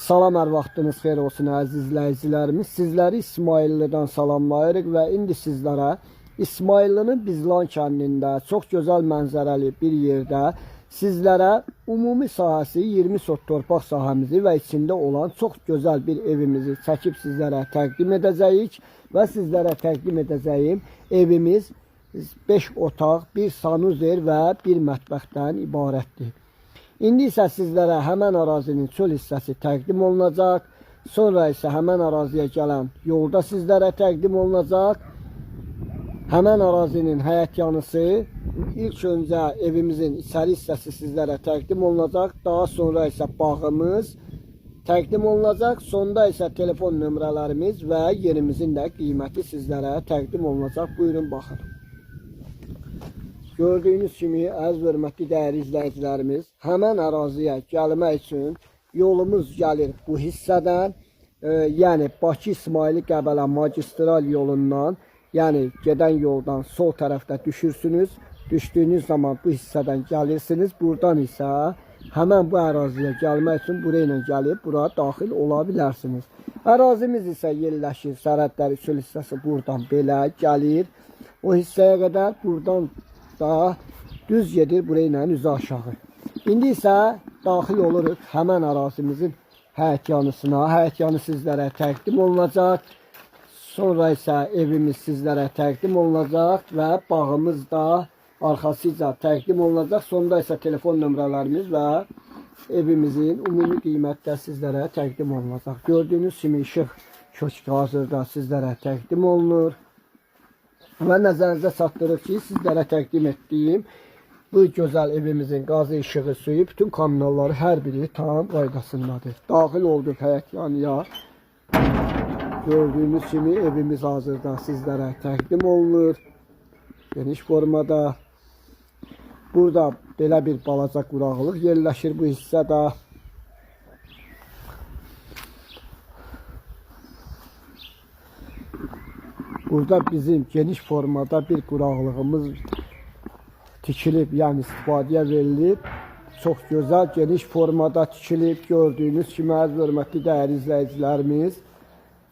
Salam, hər vaxtınız xeyir olsun əziz izləyicilərimiz. Sizləri İsmayıllıdan salamlayırıq və indi sizlərə İsmayıllının Bizlan kəndində çox gözəl mənzərəli bir yerdə sizlərə ümumi sahəsi 20 sot torpaq sahəmizi və içində olan çox gözəl bir evimizi çəkib sizlərə təqdim edəcəyik və sizlərə təqdim edəcəyim evimiz 5 otaq, bir sanuzer və bir mətbəxdən ibarətdir. İndi isə sizlərə həmən ərazinin çöl hissəsi təqdim olunacaq. Sonra isə həmən əraziyə gələn yolda sizlərə təqdim olunacaq. Həmən ərazinin həyətyanısı ilk öncə evimizin içəri hissəsi sizlərə təqdim olunacaq. Daha sonra isə bağımız təqdim olunacaq. Sonda isə telefon nömrələrimiz və yerimizin də qiyməti sizlərə təqdim olunacaq. Buyurun baxın. Gördüyünüz kimi əziz və hörmətli dəyərli izləyicilərimiz, həmən əraziyə gəlmək üçün yolumuz gəlir bu hissədən, yəni Bakı İsmayılı Qəbələ magistral yolundan, yəni gedən yoldan sol tərəfdə düşürsünüz. Düşdüyünüz zaman bu hissədən gəlirsiniz. Buradan isə həmən bu əraziyə gəlmək üçün buraya ilə gəlib bura daxil ola bilərsiniz. Ərazimiz isə yerləşir sərhədləri çöl hissəsi buradan belə gəlir. O hissəyə qədər buradan da düz gedir buraya ilə üzü aşağı. İndi isə daxil oluruq həmən ərazimizin həyətyanısına. Həyətyanı sizlərə təqdim olunacaq. Sonra isə evimiz sizlərə təqdim olunacaq və bağımız da arxasıca təqdim olunacaq. Sonda isə telefon nömrələrimiz və evimizin ümumi qiyməti də sizlərə təqdim olunacaq. Gördüyünüz kimi işıq köşkü hazırda sizlərə təqdim olunur. Və nəzərinizə çatdırır ki, sizlərə təqdim etdiyim bu gözəl evimizin qazı, işığı, suyu, bütün kommunalları hər biri tam qaydasındadır. Daxil olduq həyətyanıya. Gördüyünüz kimi evimiz hazırda sizlərə təqdim olunur. Geniş formada. Burada belə bir balaca quraqlıq yerləşir bu hissədə. Burada bizim geniş formada bir quraqlığımız tikilib, yəni istifadəyə verilib. Çox gözəl, geniş formada tikilib. Gördüyünüz kimi əziz hörmətli dəyərli izləyicilərimiz,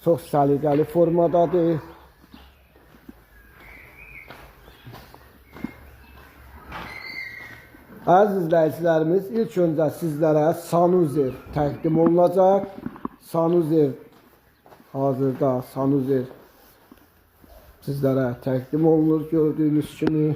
çox səliqəli formadadır. Əziz izləyicilərimiz, ilk öncə sizlərə sanuzer təqdim olunacaq. Sanuzer hazırda sanuzer sizlərə təqdim olunur gördüyünüz kimi.